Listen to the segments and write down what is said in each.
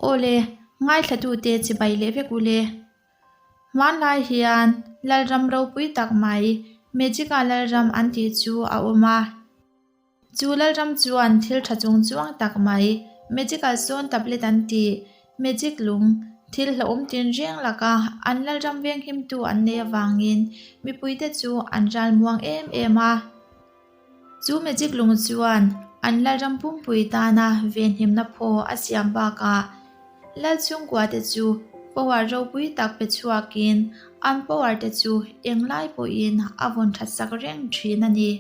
Awle, ngaithlatute chibai leh vek ule. Hmanlai hian Lalram ropui tak mai, Magic-a Lalram an tih chu a awm a. Chu Lalram chuan thil tha chung chuang tak mai, Magical Stone Tablet an tih, Magic lung, thil hlauhawm tinreng laka an Lalram venghimtu an neih avangin mipuite chu an ral muang em em a. Chu magic lung chuan an Lalram pumpui tana venhimna phaw a siam bakah Lal chhungkuate chu power ropui tak pe chhuakin an power te chu englai pawhin a vawn that sak reng thin a ni.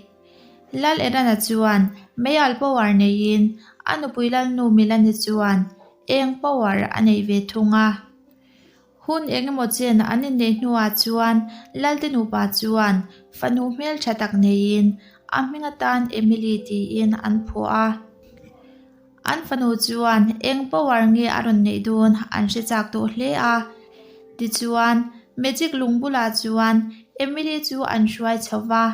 Lal Erana chuan meial power neiin a nupui Lalnu Milani chuan eng power a nei ve thung a. Hun eng emaw chen an inneih hnuah chuan Lalte nupa chuan fanu hmeltha tak neiin a hming atan Emily tiin an phuah a. An fanu chuan eng power nge a rawn neih dawn an hre chak tawh hle a. Tichuan, Magic lung bulah chuan Emily chu an hruai chho va.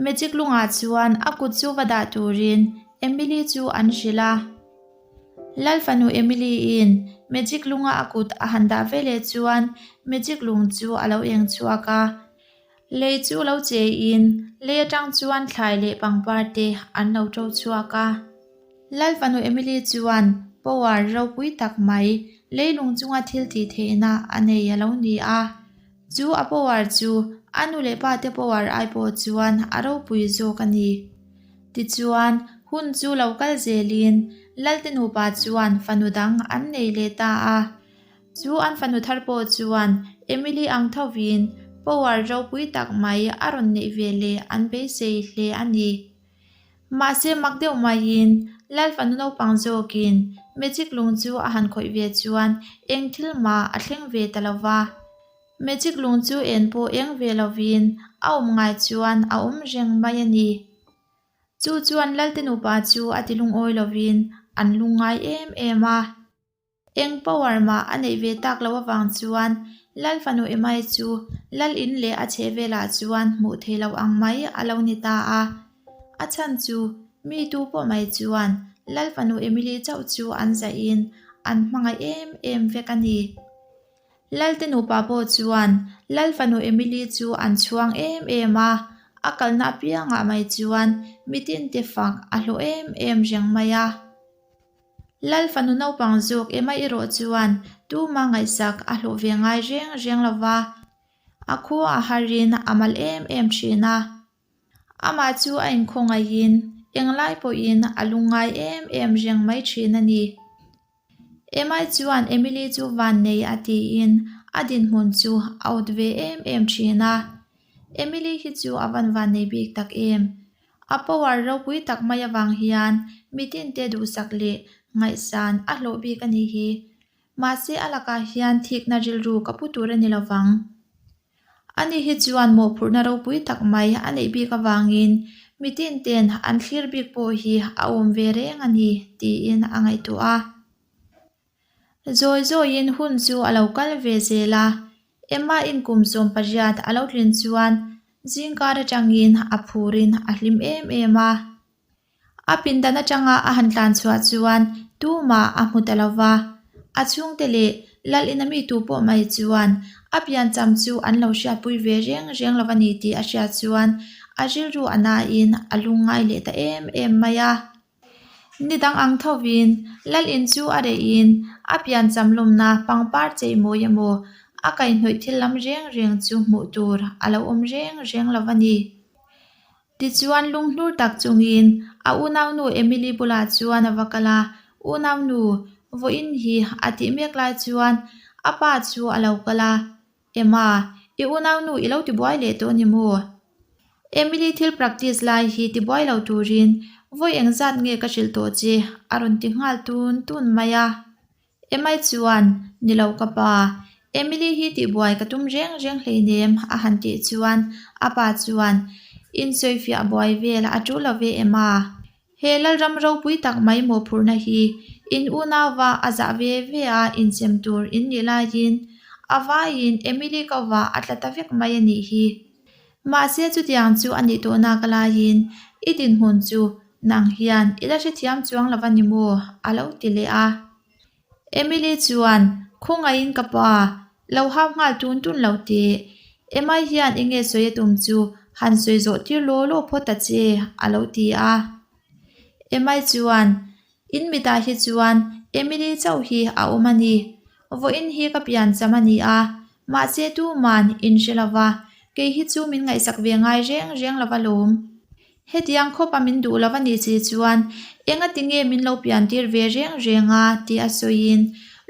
Magic lungah chuan a kut chu va dah turin Emily chu an hrilh a. Lal fanu Emily-in Magic lunga a kut a han dah ve leh chuan Magic lung chu a lo eng chhuak a. Lei chu lo cheiin lei atang chuan thlai leh pangpar te an lo to chhuak a. Lal fanu Emily chuan power ropui tak mai leilung chunga thil tih theihna a nei a lo ni a. Chu a power chu a nu leh pa te power ai pawh chuan a ropui zawk a ni. Tichuan, hun chu lo kal zelin Lalte nupa chuan fanu dang an nei leh ta a. Chu an fanu thar pawh chuan Emily ang thovin power ropui tak mai a rawn neih ve leh an beisei hle a ni. Mahse mak deuh maiin Lal fanu naupang zawkin Magic lung chu a han khawih ve chuan eng thil mah a thleng ve ta lo va. Magic lung chu en pawh eng ve lovin a awm ngai chuan a awm reng mai a ni. Chu chuan Lalte nupa chu a ti lungawi lovin an lungngai em em a. Eng power mah a neih ve tak loh avang chuan Lal fanu Emai chu Lal in leh a chheh velah chuan hmuh theih loh ang mai a lo ni ta a. A chhan chu mi tu pawh mai chuan Lal fanu Emily chauh chu an zaihin an hmangaih em em vek a ni. Lalte nupa pawh chuan Lal fanu Emily chu an chhuang em em a, a kalna apiangah mai chuan mitinte fak a hlawh em em reng mai a. Lal fanu naupang zawk Emma erawh chuan tuma ngaihsak a hlawh ve ngai reng reng lo va, a khua a harin a mal em em thin a. Amah chu a inkhawngaihin englai pawhin a lungngai em em reng mai thin a ni. Emma chuan Emily chu vannei a tiin a dinhmun chu a awt ve em em thin a. Emily hi chu a van vannei bik tak em. A power ropui tak mai avang hian mitinte duhsak leh ngaihsan a hlawh bik a nih hi. Mahse a lakah hian thikna rilru ka pu tur a ni lovang. Ani hi chuan mawhphurhna ropui tak mai a neih bik avangin mitinten an thlir bik pawh hi a awm ve reng a ni tiin a ngaihtuah a. Zawi zawiin hun chu a lo kal ve zel a, Emma in kum 18 a lo tlin chuan zingkar atangin a phurin a hlim em em a. A pindan atanga a han tlan chhuah chuan tumah a hmu ta lo va, a chhungte leh Lal ina mi tu pawh mai chuan a piancham chu an lo hriatpui ve reng reng lo a ni tih a hriat chuan a rilru a nain a lungngai leh ta em em mai a. Ni dang ang thovin Lal in chu a reihin a piancham lawmna pangpar chei mawi emaw a kaihhnawih thil lam reng reng chu hmuh tur a lo awm reng reng lo a ni. Tichuan lunghnur tak chungin a unaunu Emily bulah chuan a va kal a, Unaunu, vawiin hi a tih mek lai chuan a pa chu a lo kal a, Emma, i unaunu i lo tibuai leh tawh ni maw? Emily thil practice lai hi tibuai lo turin vawi engzat nge ka hrilh tawh che a rawn ti nghal tun tun mai a. Emma chuan, Ni lo ka pa, Emily hi tihbuai ka tum reng reng hleinem a han tih chuan a pa chuan, Insawifiah buai vel a tul lo ve Emma. He Lalram ropui tak mai mawhphurhna hi in unauva a zah ve ve a insem tur in nih laiin a vaiin Emily kova a tla ta vek mai a nih hi. Mahse chutiang chu a nih tawh nak laiin i dinhmun chu nang hian i la hrethiam chuang lo a ni maw? a lo ti leh a. Emily chuan, Khawngaihin ka pa, lo hau nghal tun tun lo teh. Emma hian enge sawi a tum chu han sawi zawh tir law law phawt ta che, a lo ti a. Emma chuan, In mitah hi chuan Emily chauh hi a awm a ni. Vawiin hi ka pian cham a ni a, mahse tuman in hre lo va, kei hi chu min ngaihsak ve ngai reng reng lo va lawm. Hetiang khawpa min duh lo a nih chi chuan engati nge min lo pian tir ve reng reng a tih a sawiin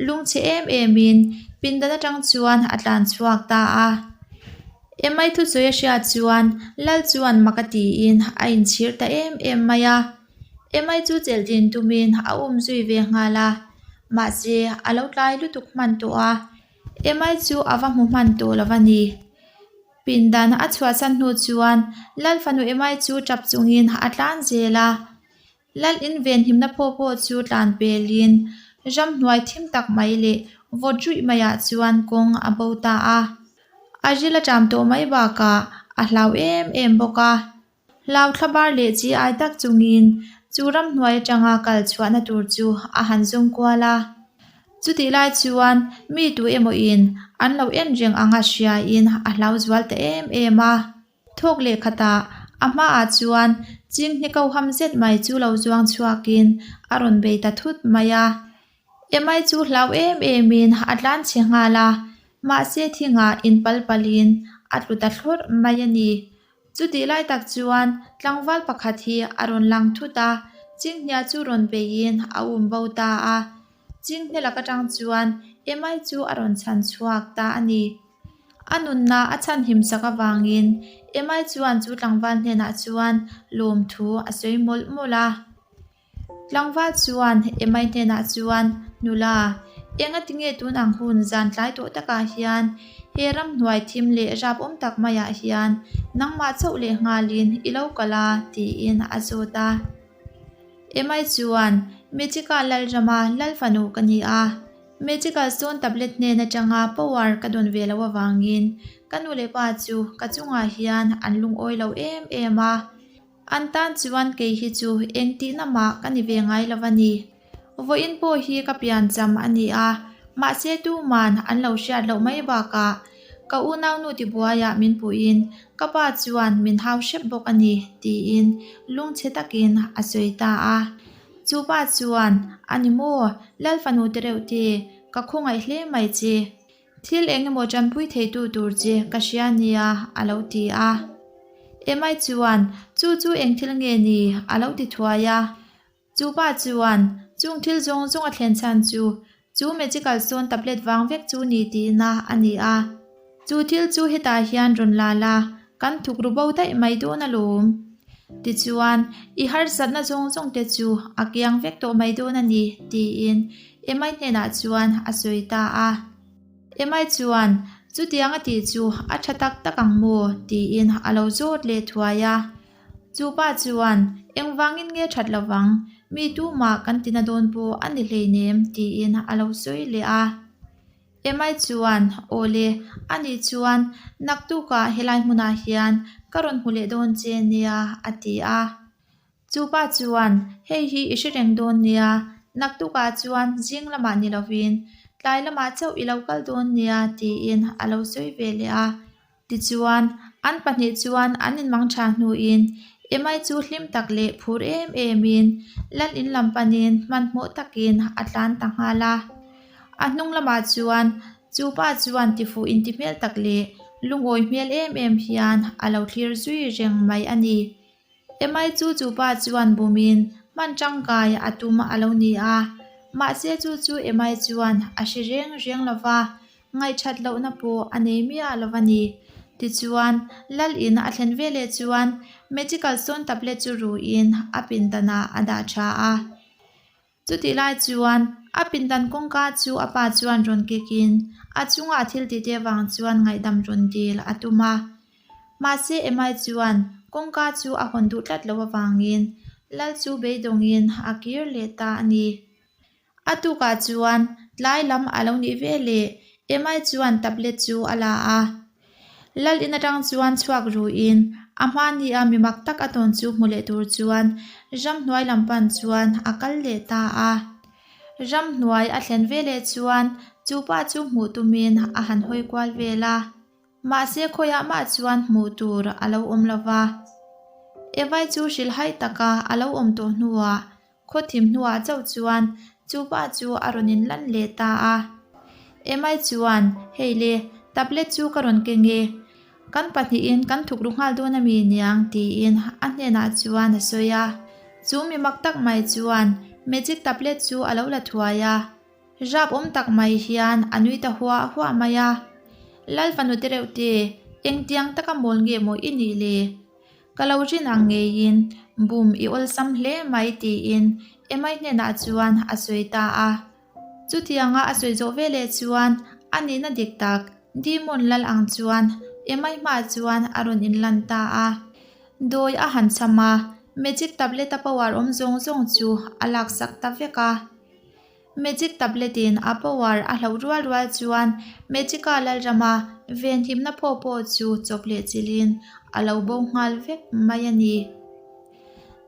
lungchhe em emin pindan atang chuan a tlan chhuak ta a. Emai thusawi a hriat chuan Lal chuan mak a tiin a inchhir ta em em mai a. Emai chu chelh din tumin a um zui ve nghal a, mahse a lo tlai lutuk hman tawh a, Emai chu a va hmu hman tawh lo a ni. Pindan a chhuahsan hnu chuan Lal fanu Emai chu tap chungin a tlan zel a, Lal in venhimna phaw pawh chu tlan pelin ramhnuai thim tak mai leh vawt ruih maiah chuan kawng a bo ta a. A ril a ṭam tawh mai bakah a hlau em em bawk a. Hlau thlabar leh chi ai tak chungin chu ramhnuai atanga kal chhuahna tur chu a han zawng kual a. Chutih lai chuan mi tu emaw in an lo en reng anga hriain a hlau zual ta em em a. Thawk leh khatah a hmaah chuan chinghne ko ham zet mai chu lo zuang chhuakin a rawn bei ta thut mai a. Emai chu hlau em emin a tlan chhe nghal a, mahse thingah inpal palin a tlu ta thlawrh mai a ni. Chutih lai tak chuan tlangval pakhat hi a rawn lang thut a, Chinghnia chu rawn beiin a um bo ta a. Chinghne lak atang chuan Emai chu a rawn chhan chhuak ta a ni. A nunna a chhan him sak avangin Emai chuan chu tlangval hnenah chuan lawmthu a sawi mawlh mawlh a. Tlangval chuan Emai hnenah chuan, Nula, enga tinge tun ang hun zan tlai tawh takah hian he ramhnuai thim leh rap awm tak maiah hian nangmah chauh leh nghalin i lo kal a? tiin a zawt a. Emai chuan, Magica Lalrama Lal fanu ka ni a, Magical Stone tablet hnen atanga power ka dawn ve loh avangin ka nu leh pa chu ka chungah hian an lungawi lo em em a. An tan chuan kei hi chu eng tihna mah ka ni ve ngai lo a ni. Vawiin pawh hi ka piancham a ni a, mahse tuman an lo hriat loh mai bakah ka unaunu tibuaiah min puhin ka pa chuan min hau hrep bawk a ni tiin lungchhe takin a sawi ta a. Chu pa chuan, A ni maw, Lal fanu te reuh te, ka khawngaih hle mai che. Thil eng emaw tanpui theitu tur che ka hria nia, a lo ti a. Emai chuan, Chu chu eng thil nge ni? a lo ti thuai a. Chu pa chuan, Chung thil zawng zawng a thlen chhan chu, chu magical stone tablet vang vek chu ni tihna a ni a. Chu thil chu hetah hian rawn la la, kan thuk ru bo daih mai dawn alawm. Tichuan, i harsatna zawng zawng te chu a kiang vek tawh mai dawn a ni, tiin Emai hnenah chuan a sawi ta a. Emai chuan, Chutiang a tih chu a tha tak tak ang maw? tiin a lo zawt leh thuai a. Chu pa chuan, Engvangin nge that lo vang? Mi tumah kan tina dawn pawh a ni hleinem, tiin a lo sawi leh a. Emai chuan, Awle, anih chuan naktukah helai hmunah hian ka rawn hmu leh dawn che nia, a ti a. Chu pa chuan, Hei hi i hre reng dawn nia, naktukah chuan zing lamah ni lovin tlai lamah chauh i lo kal dawn nia, tiin a lo sawi ve leh a. Tichuan, an pahnih chuan an inmang tha hnuin Emai chu hlim tak leh phur em emin Lal in lam panin hmanhmawh takin a tlan ta nghal a. A hnung lamah chuan chu pa chuan tifuh inti hmel tak leh lungawi hmel em em hian a lo thlir zui reng mai a ni. Emai chu chu pa chuan bumin hman tangkai a tum a lo ni a, mahse chu chu Emai chuan a hre reng reng lo va, ngaihthat lohna pawh a nei miah lo va ni. Tichuan, Lal in a thlen veleh chuan Magical Stone Tablet chu ruin a pindanah a dah tha a. Chutih lai chuan a pindan kawngka chu a pa chuan rawn kekin a chunga a thil tihte avang chuan ngaihdam rawn dil a tum a. Mahse Emai chuan kawngka chu a hawn duh tlat loh avangin Lal chu beidawngin a kir leh ta a ni. A tukah chuan tlai lam a lo nih ve leh Emai chuan tablet chu a la a. Lal in atang chuan chhuak ruin a hmani a mi mak tak a tawn chu hmu leh tur chuan ramhnuai lam pan chuan a kal leh ta a. Ramhnuai a thlen veleh chuan chu pa chu hmuh tumin a han hawi kual vel a. Mahse khawiah mah chuan hmuh tur a lo awm lo va. Evai chu hrilhhai taka a lo awm tawh hnuah khaw thim hnuah chauh chuan chu pa chu a rawn inlan leh ta a. Emai chuan, Hei le, tablet chu ka rawn keng e. Kan pahnihin kan thuk ru nghal dawn a mi niang tiin a hnenah chuan a sawi a. Chu mi mak tak mai chuan magic tablet chu a lo la thuai a. Rap awm tak mai hian a nui ta huah huah mai a. Lal fanu te reuh te, engtiang taka mawl nge maw i nih le? Ka lo rin ang ngeiin bum i awlsam hle mai tiin Emai hnenah chuan a sawi ta a. Chutianga a sawi zawh veleh chuan a nihna dik tak Demon lal ang chuan Emai hmaah chuan a rawn inlan ta a. Dawi a han cham a, magic tablet a power awm zawng zawng chu a laksak ta vek a. Magic tablet in a power a hloh rual rual chuan Magica Lalrama venhimna phaw pawh chu chawp leh chilhin a lo bo nghal vek mai a ni.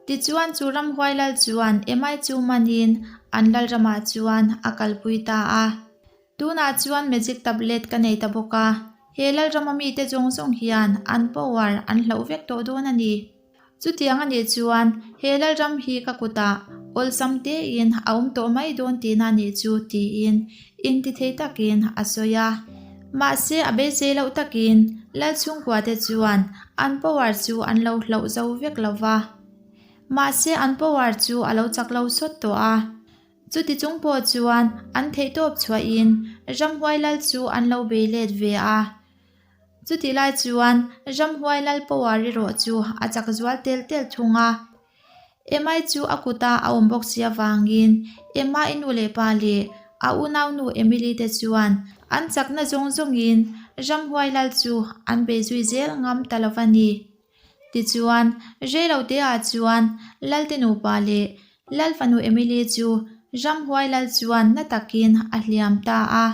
Tichuan chu ramhuai lal chuan Emai chu manin an Lalramah chuan a kalpui ta a. Tunah chuan magic tablet ka nei ta bawk a, he Lalrama mite zawng zawng hian an power an hloh vek tawh dawn a ni. Chutiang a nih chuan he Lalram hi ka kutah awlsam tein a awm tawh mai dawn tihna a nih chu tiin intithei takin a sawi a. Mahse a beisei loh takin Lal chhungkuate chuan an power chu an lo hloh zo vek lo va. Mahse an power chu a lo chak lo sawt tawh a. Chuti chung pawh chuan an theihtawp chhuahin Ramhuai Lal chu an lo bei let ve a. Chutih lai chuan Ramhuai Lal power erawh chu a chak zual tel tel thung a. Emai chu a kuta a awm bawk si avangin Emma-i nu leh pa leh a unaunu Emily te chuan an chakna zawng zawngin Ramhuai Lal chu an bei zui zel ngam ta lo va ni. Tichuan, reiloteah chuan Lalte nupa leh Lal fanu Emily chu Ramhuai Lal chuan na takin a hliam ta a.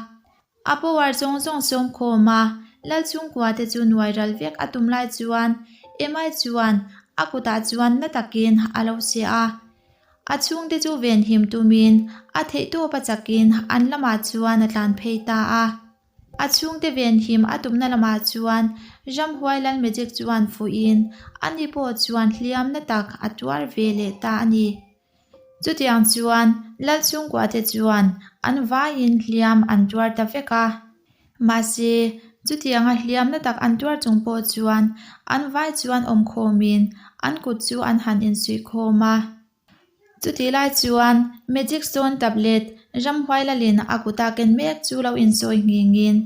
A power zawng zawng sawm khawm a, Lal chhungkua te chu nuai ral vek a tum lai chuan Emai chuan a kutah chuan na takin a lo che a. A chhungte chu venhim tumin a theihtawp a chakin an lamah chuan a tlan phei ta a. A chhungte venhim a tumna lamah chuan Ramhuai Lal Magic chuan fuhin ani pawh chuan hliam na tak a tuar ve leh ta a ni. Chutiang chuan Lal chhungkuate chuan an vaiin hliam an tuar ta vek a. Mahse, chutianga hliamna tak an tuar chung pawh chuan an vai chuan awmkhawmin an kut chu an han insuih khawm a. Chutih lai chuan Magic Stone Tablet ramhuai lalin a kuta ken mek chu lo insawi nghingin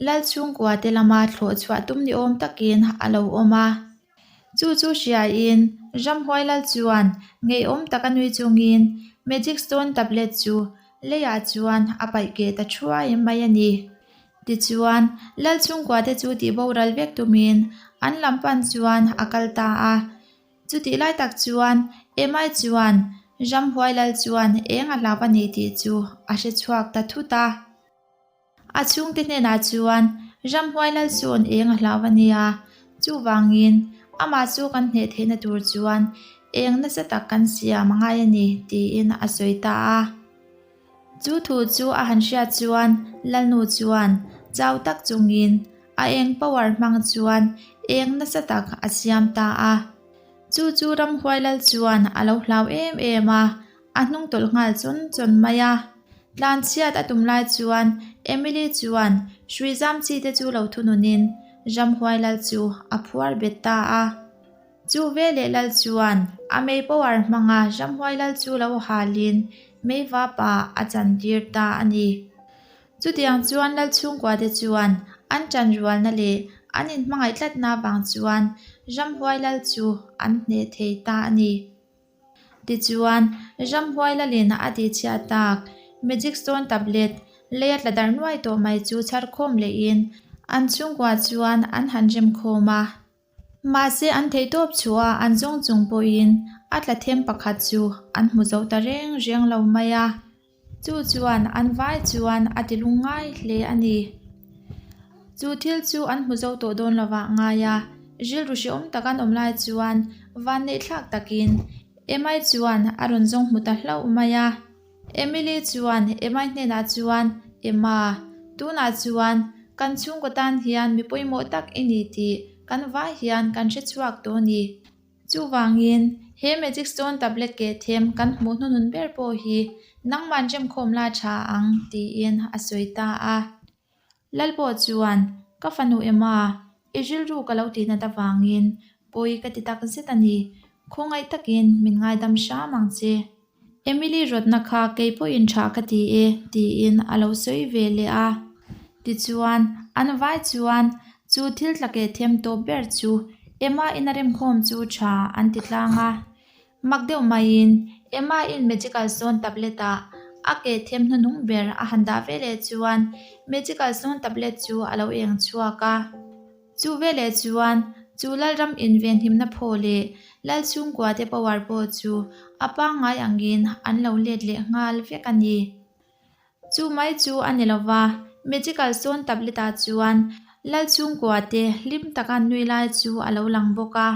Lal chhungkuate lama thlawh chhuah tum ni awm takin a lo awm a. Chu chu hriain Ramhuai Lal chuan ngeiawm taka nui chungin Magic Stone Tablet chu leiah chuan a paih keh ta thuai mai a ni. Tichuan, Lal chhungkuate chu tih boral vek tumin an lam pan chuan a kal ta a. Chutih lai tak chuan Emai chuan Ramhuai Lal chuan eng a hlau a ni tih chu a hre chhuak ta thut a. A chhungte hnenah chuan Ramhuai Lal sawn eng a hlau a nia, chuvangin amah chu kan hneh theihna tur chuan eng nasa tak kan siam a ngai a ni tiin a sawi ta a. Chu thu chu a han hriat chuan Lalnu chuan chau tak chungin a eng power hmang chuan eng nasa tak a siam ta a. Chu chu Ramhuai Lal chuan a lo hlau em em a, A hnung tawlh nghal chawn chawn mai a. Tlan chhiat a tum lai chuan Emily chuan hrui zam chi te chu lo thununin Ramhuai Lal chu a phuar bet ta a. Chu veleh Lal chuan a mei power hmanga Ramhuai Lal chu lo halin mei vapa a chan tir ta a ni. Chutiang chuan Lal chhungkua te chuan an ṭan rualna leh an inhmangaih tlatna vang chuan Ramhuai Lal chu an hneh thei ta a ni. Tichuan, Ramhuai lalin a tihchhiat tak Magic Stone Tablet leia tla darh nuai tawh mai chu chhar khawm lehin an chhungkua chuan an han rem khawm a. Mahse an theihtawp chhuah an zawng chung pawhin a tla them pakhat chu an hmu zo ta reng reng lo mai a. Chu chuan an vai chuan a ti lungngai hle a ni. Chu thil chu an hmu zo tawh dawn lovah ngai a, rilru hrehawm tak an awm lai chuan vanneihthlak takin Emai chuan a rawn zawng hmu ta hlauh mai a. Emily chuan Emma-i hnenah chuan, Emma, tunah chuan kan chhungkaw tan hian mi pawimawh tak i ni tih kan vai hian kan hre chhuak tawh a ni. Chuvangin, he Magic Stone tablet keh them kan hmuh hnuhnun ber pawh hi nangman remkhawm la tha ang, tiin a sawi ta a. Lal pawh chuan, Ka fanu Emma, i rilru ka lo tih nat avangin pawi ka ti tak zet a ni. Khawngaih takin min ngaidam hram ang che. Emily rawtna kha kei pawhin tha ka ti e, tiin a lo sawi ve leh a. Tichuan, an vai chuan chu thil tla keh them tawp ber chu Emma in a remkhawm chu tha an ti tlang a. Mak deuh maiin Emma-in Magical Stone tablet-ah a ke them hnuhnung ber a han dah veleh chuan Magical Stone tablet chu a lo eng chhuak a. Chu veleh chuan chu Lalram invenhimna phaw leh Lal chhungkuate power pawh chu a pangngai angin an lo let leh nghal vek a ni. Chu mai chu a ni lo va, Magical Stone tablet-ah chuan Lal chhungkuate hlim taka nui lai chu a lo lang bawk a.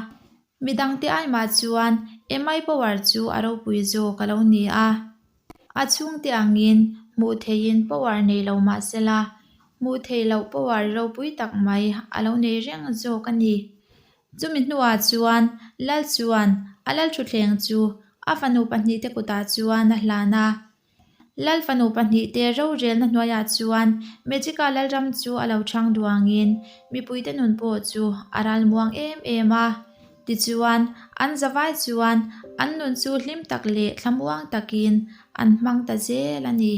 Midangte aimah chuan MI power chu a ropui zawk a lo ni a. A chhungte angin hmuh theihin power nei lo mah sela, hmuh theih loh power ropui tak mai a lo nei reng zawk a ni. Chumi hnuah chuan Lal chuan a lalthutthleng chu a fanu pahnihte kutah chuan a hlan a. Lal fanu pahnihte rorelna hnuaiah chuan Magica Lalram chu a lo chhang duangin mipuite nun pawh chu a ral muang em em a. Tichuan, an zavai chuan an nun chu hlim tak leh thlamuang takin an hmang ta zel a ni.